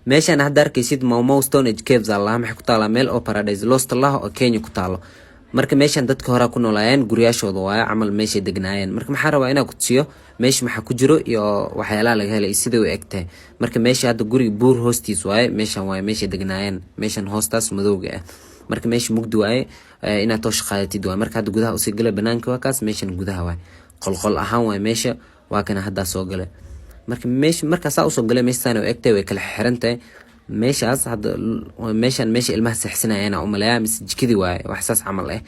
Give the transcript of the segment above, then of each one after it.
Meeshaan hadda arkaysid, Mau Stone Age Caves Allah, maxay ku taalaa meel oo Paradise Lost lah oo Kenya ku taalo. Marka meeshan dadka horaa ku noolaayeen, guryaashooda waayo camal meeshay degnaayeen. Marka maxaa rabaa inaa ku tusiyo meesha maxaa ku jiro iyo waxyaalaha laga helay, sida u eg tahay. Marka meesha hadda guriga buur hoostiis waaye. Meeshan waaye meeshay degnaayeen, meeshan hoostaas madowga ah. Marka meesha mugdi waaye, inaad toosh qaadatid waaye. Marka hadda gudaha usii gala. Banaanka waa kaas, meeshan gudaha waaye, qolqol ahaan waaye meesha. Waa kana haddaa soo galay. Marka meesha markaasaa usoo galay, meeshaan u egtahay, way kala xiran tahay meeshaas. Hadda meeshan meesha ilmaha seexsanayaan umaleeyaa, mise jikadii waaye, wax saas camal ah.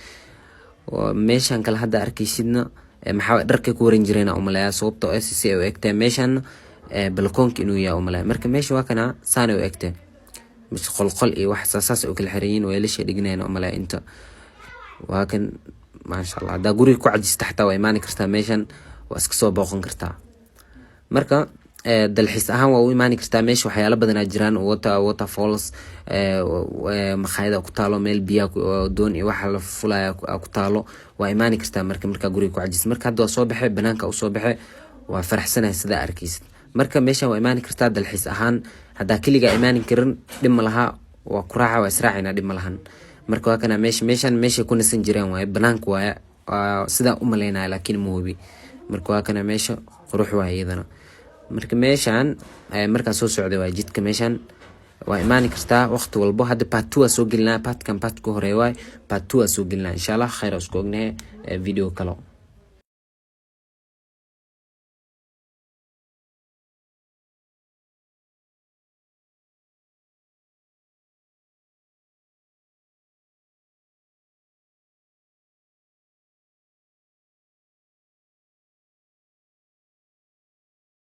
Meeshan kale hadda arkaysidna maxaa dharkay ku waran jireen umaleeyaa, sababtoo ah si ay u egtahay meeshan balkoonka inuu yahay umaleeya. Marka meesha waa kana, saanay u egtahay, mise qolqol iyo wax saas u kala xiran yihiin, weelashay dhiganayaan umaleeya. Inta waa kan, maasha Allah. Haddaa guriga ku cajista xataa waa imaani kartaa meeshan, waa iska soo booqan kartaa. Marka dalxiis ahaan waa u imaani kartaa meesha. Waxyaalo badanaa jiraan, waterfalls, makhaayada ku taalo, meel biyaha doon iyo waxa la fulaya ku taalo. Waa imaani kartaa marka markaa guriga ku cajis. Marka hadda waa soo baxay, banaanka usoo baxay, waa faraxsanahay sidaa arkaysid. Marka meeshan waa imaani kartaa dalxiis ahaan. Haddaa keligaa imaani karin, dhib ma laha, waa ku raaca, waa israacayna, dhib ma lahan. Marka waa kana meesha. Meeshan meeshay ku nasan jireen waaye, banaanka waaye sidaa u malaynaya, laakiin ma hubi. Marka waa kana meesha, qurux waaye iyadana. Marka meeshan markaa soo socday waa jidka. Meeshan waa imaani kartaa waqti walbo. Hadda part two aa soo gelinaa, partkan part ku horeey waay, part two aa soo gelinaa, insha Allah. Khayr isku ognahay video kalo.